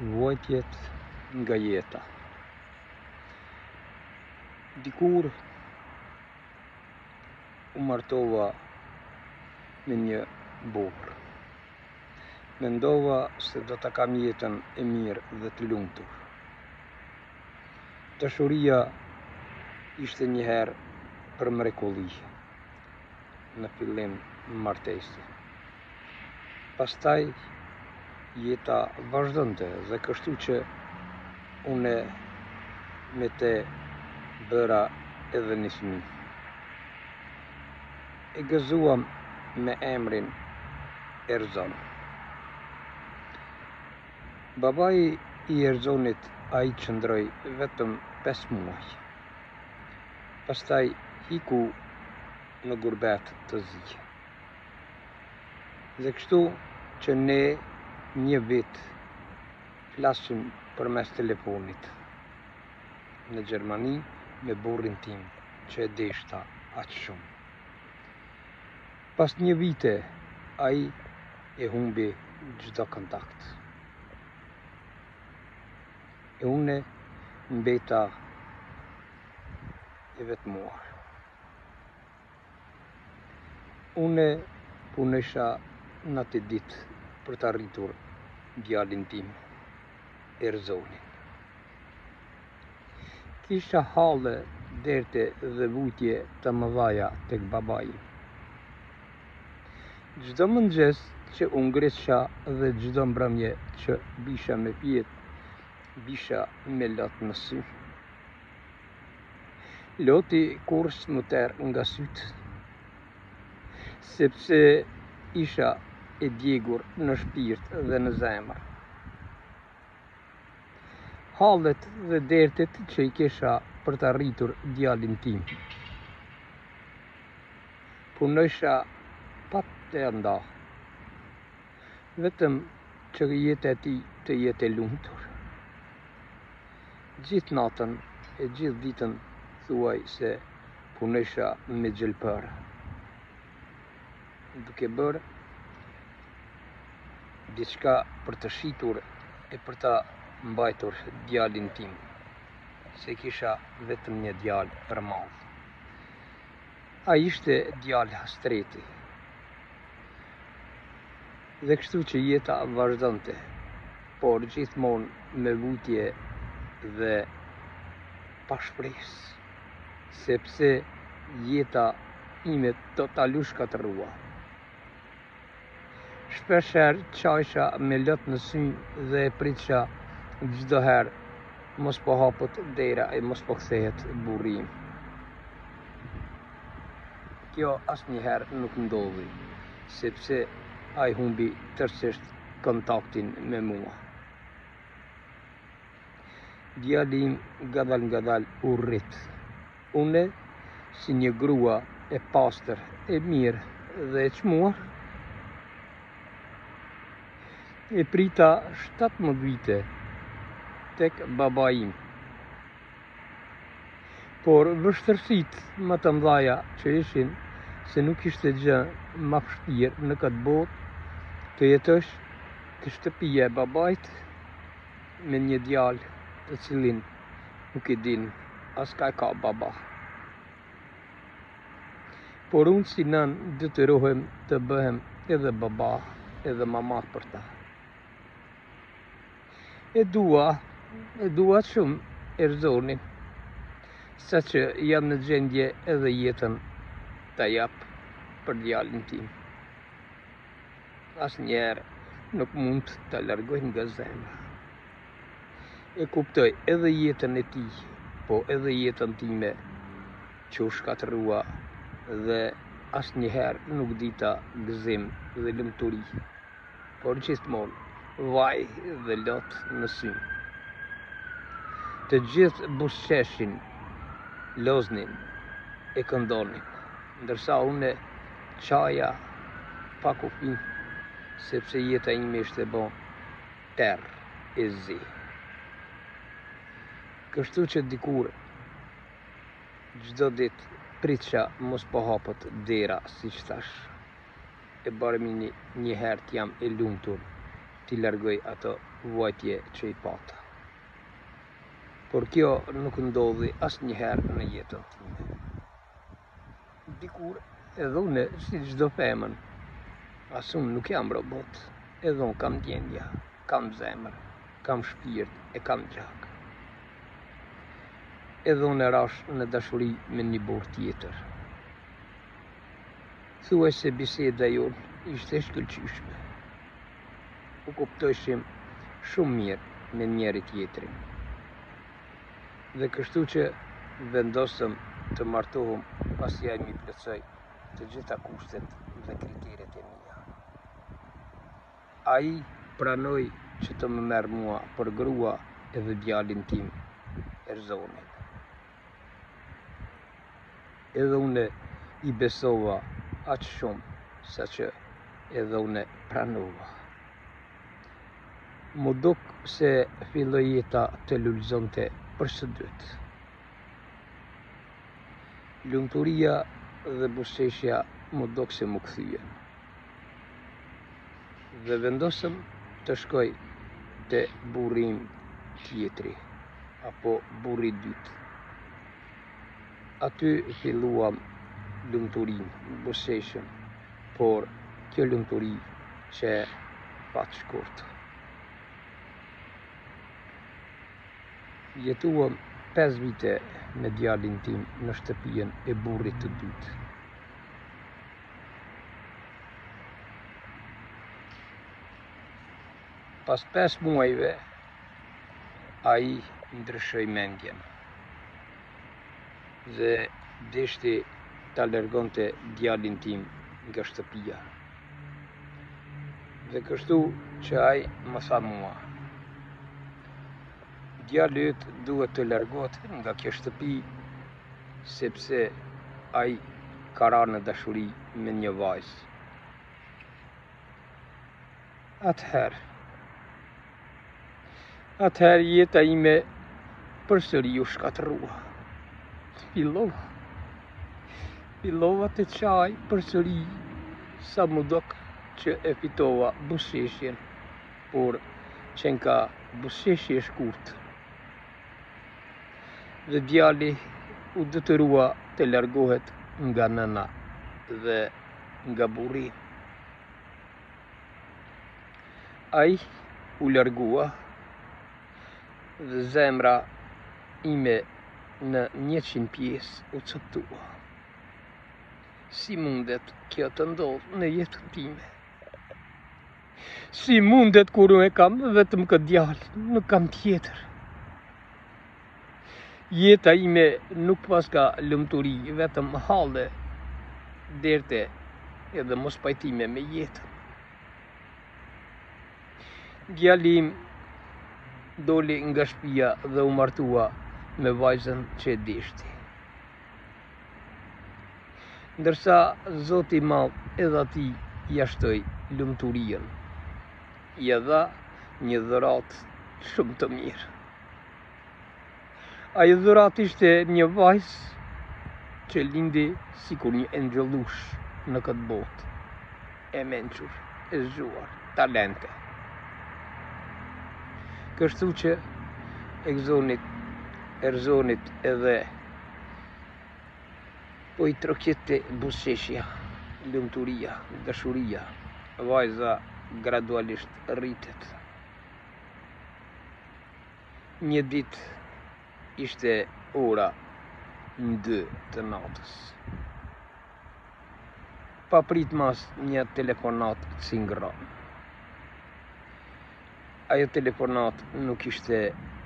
Vuajtjet nga jeta. Dikur u martova me një burrë. Mendova se do ta kam jetën e mirë dhe të lumtur. Dashuria ishte njëherë për mrekulli në fillim martese. Pastaj jeta vazhdonte dhe kështu që une me te bëra edhe një fëmijë. E gëzuam me emrin Erzon. Babai i Erzonit ai qëndroi vetëm 5 muaj. Pastaj iku në gurbet të zi. Dhe kështu që ne një vit flasim përmes telefonit në Gjermani me burrin tim që e deshta aq shumë. Pas një vite ai e humbi çdo kontakt. E une mbeta e vetmuar. Une punojsha natë e ditë për ta rritur djalin tim, Erzonin. Kisha halle, derte dhe vujtje të mëdhaja tek babai im. Çdo mëngjes që u ngritsha dhe çdo mbrëmje që bisha me fjet, bisha me lot në sy. Loti kurrë s'më ter nga sytë, sepse isha e djegur në shpirt dhe në zemër. Hallet dhe dertet që i kisha për ta rritur djalin tim. Punojsha pa të nda, vetëm që jeta e tij të jetë e lumtur. Gjithë natën e gjithë ditën thuaj se punojsha me gjilpërë, duke bërë diçka për të shitur e për ta mbajtur djalin tim, se kisha vetëm një djalë për mall. Ai ishte djalë hasreti. Dhe kështu që jeta vazhdonte, por gjithmonë me vujtje dhe pa shpresë, sepse jeta ime total u shkatërrua. Shpesh herë qajsha me lot në sy dhe e pritsha çdo herë mos po hapet dera e mos po kthehet burri im. Kjo asnjëherë nuk ndodhi, sepse ai humbi tërësisht kontaktin me mua. Djali im ngadalë ngadalë u rrit. Une, si një grua e pastër, e mirë dhe e çmuar, e prita 17 vite tek babai im. Por vështirësitë më të mëdhaja që ishin se nuk ishte gjë ma vështirë në këtë botë të jetosh te shtëpia e babait me një djalë të cilin nuk e din as ka e ka baba. Por unë si nënë detyrohem të bëhem edhe baba edhe mama për ta. E dua, e dua shumë Erzonin, saqë jam në gjendje edhe jetën ta jap për djalin tim. Asnjëherë nuk mund ta largoj nga zemra. E kuptoj edhe jetën e tij, po edhe jetën time që u shkatërrua dhe asnjëherë nuk dita gëzim dhe lumturi. Por gjithmonë vaj dhe lot në sy. Të gjithë buzëqeshin, loznin e këndonin, ndërsa unë qaja pa kufi, sepse jeta ime ishte bo terr e zi. Kështu që dikur çdo ditë pritsha mos po hapet dera siç thash. E barem një herë të jam e lumtur. t'i largoj ato vuajtje që i pata. Por kjo nuk ndodhi asnjëherë në jetën time. Dikur edhe unë si çdo femën, as unë nuk jam robot, edhe unë kam ndjenja, kam zemër, kam shpirt e kam gjak. Edhe unë rashë në dashuri me një burrë tjetër. Thuajse biseda jonë ishte e shkëlqyeshme. U kuptojshim shumë mirë me njëri tjetrin. Dhe kështu që vendosëm të martohem pasi ai m'i plotësoi të gjitha kushtet dhe kriteret e mia. Ai pranoi që të më merr mua për grua edhe djalin tim, Erzonin. Edhe unë i besova aq shumë saqë edhe unë pranova. M'u duk se filloi jeta të lulëzonte për së dytë. Lumturia dhe buzëqeshja m'u duk se m'u kthyen. Dhe vendosëm të shkoj te burri im tjetri, apo burri i dytë. Aty filluam lumturinë, buzëqeshëm, por kjo lumturi qe fatshkurt. Jetuam 5 vite me djalin tim në shtëpinë e burrit të dytë. Pas 5 muajve, ai ndryshoi mendjen dhe deshti ta largonte djalin tim nga shtëpia. Dhe kështu që ai më tha mua, djali yt duhet të largohet nga kjo shtëpi sepse ai ka ra në dashuri me një vajzë. Atëherë, atëherë jeta ime përsëri u shkatërrua. Fillova, fillova të qaj përsëri sa m'u duk që e fitova buzëqeshjen, por qenka buzëqeshje e shkurt. Dhe djali u detyrua të largohet nga nëna dhe nga burri. Ai u largua dhe zemra ime në 100 pjesë u coptua. Si mundet kjo të ndodhë në jetën time? Si mundet kur unë e kam vetëm këtë djalë, nuk kam tjetër. Jeta ime nuk paska lumturi, vetëm halle, derte edhe mospajtime me jetën. Djali im doli nga shtëpia dhe u martua me vajzën që e deshti. Ndërsa Zoti i Madh edhe atij ia shtoi lumturinë, ia dha një dhuratë shumë të mirë. Ajo dhuratë ishte një vajzë që lindi sikur një engjëllush në këtë botë, e mençur, e zgjuar, talente. Kështu që Egzonit, Erzonit edhe po i trokiste buzëqeshja, lumturia, dashuria, vajza gradualisht rritet. Një ditë ishte ora në dy të natës. Papritmas një telefonatë cingëron. Ajo telefonatë nuk ishte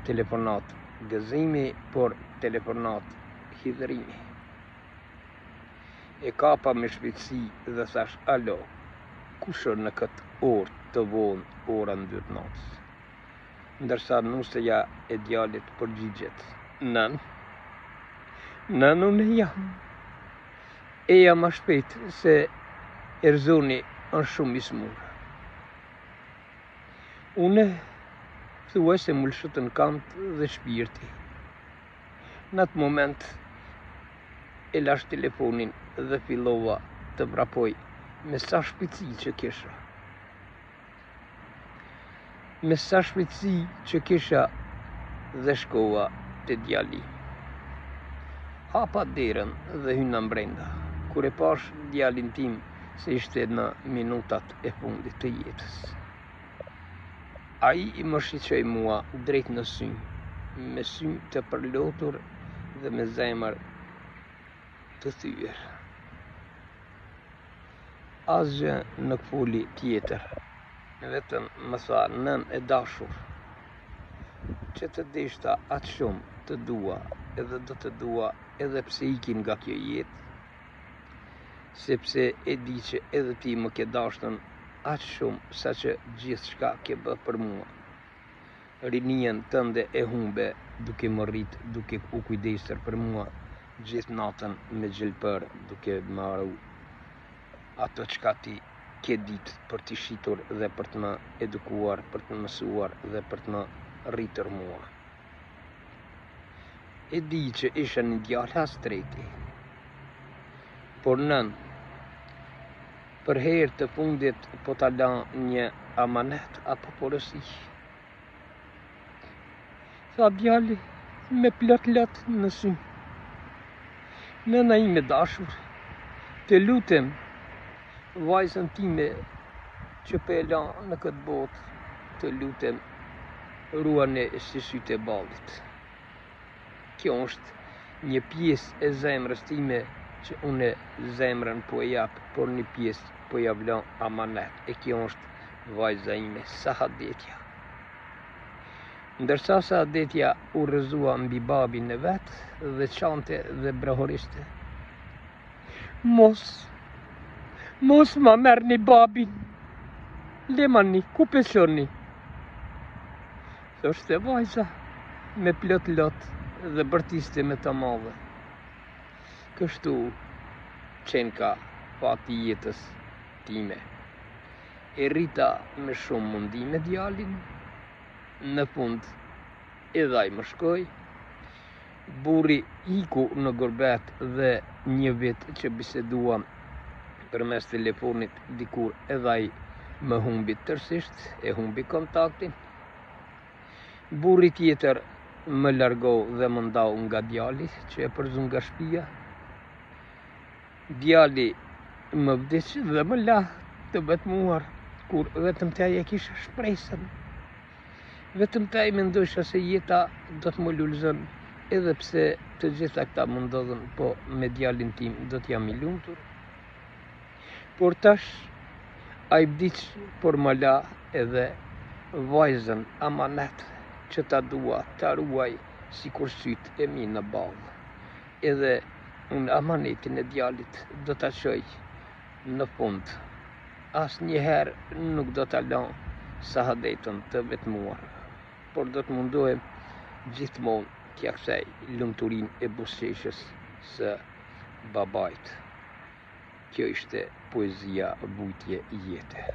telefonatë gëzimi, por telefonatë hidhërimi. E kapa me shpejtësi dhe thash alo, kush është në këtë orë të vonë ora në dy të natës? Ndërsa nusja e djalit përgjigjet, Nënë, nënë unë jam. Eja ma shpejt se Erzoni është shumë i smurë. Unë thuajse m'u lëshutën kamët dhe shpirti. Në atë moment e lash telefonin dhe fillova të vrapoj me sa shpejtësi që kisha. Me sa shpejtësi që kisha dhe shkova te djali. Hapa derën dhe hyna mbrenda, kur e pashë djalin tim se ishte në minutat e fundit të jetës. Ai më shiqoi mua drejt në sy, me sy të përlotur dhe me zemër të thyer. Asgjë nuk foli tjetër, vetëm më tha nënë e dashur, që të deshta aq shumë të dua edhe do të dua edhe pse iki nga kjo jetë, sepse e di që edhe ti më ke dashtun aq shumë saqë gjithçka ke bë për mua. Rininë tënde e humbe duke më rrit duke u kujdesur për mua gjithë natën me gjilpërë duke më ru ato çka ti ke ditë për t'i shitur dhe për të më edukuar, për të më mësuar dhe për të më rritur mua. E di që isha një djalë hasreti. Por nënë, për herë të fundit po ta la një amanet apo porosi. Tha djali me plot lot në sy. Nëna ime e dashur, të lutem vajzën time që po e la në këtë botë, të lutem ruane si sytë e ballit. Kjo është një pjesë e zemrës time që unë zemrën po e jap, por një pjesë po ja vla amanet. E kjo është vajza ime, Sahadetja. Ndërsa Sahadetja u rrëzua mbi babin e vet dhe qante dhe brohoriste. Mos, mos ma merrni babin, lemani, ku pe çoni? Thoshte vajza me plot lot dhe bërtiste me të madhe. Kështu qenka fati i jetës time. E rrita me shumë mundime djalin, në fund edhe ai më shkoi. Burri iku në gurbet dhe një vit që biseduam përmes telefonit dikur edhe ai më humbi tërësisht, e humbi kontaktin. Burri tjetër më largoi dhe më ndau nga djali që e përzu nga shpia. Djali më vdiq dhe më la të vetmuar, kur vetëm te ai e kisha shpresën. Vetëm te ai mendojsha se jeta do të më lulëzon, edhe pse të gjitha këta më ndodhën, po me djalin tim do të jam i lumtur. Por tash ai vdiq, por më la edhe vajzën amanet që ta dua, ta ruaj sikur sytë e mi në ballë. Edhe unë amanetin e djalit do ta çoj në fund. Asnjëherë nuk do ta lë Sahadetën të vetmuar, por do të mundohem gjithmonë t'ia kthej lumturinë e buzëqeshjes së babait. Kjo ishte poezia Vujtje jete.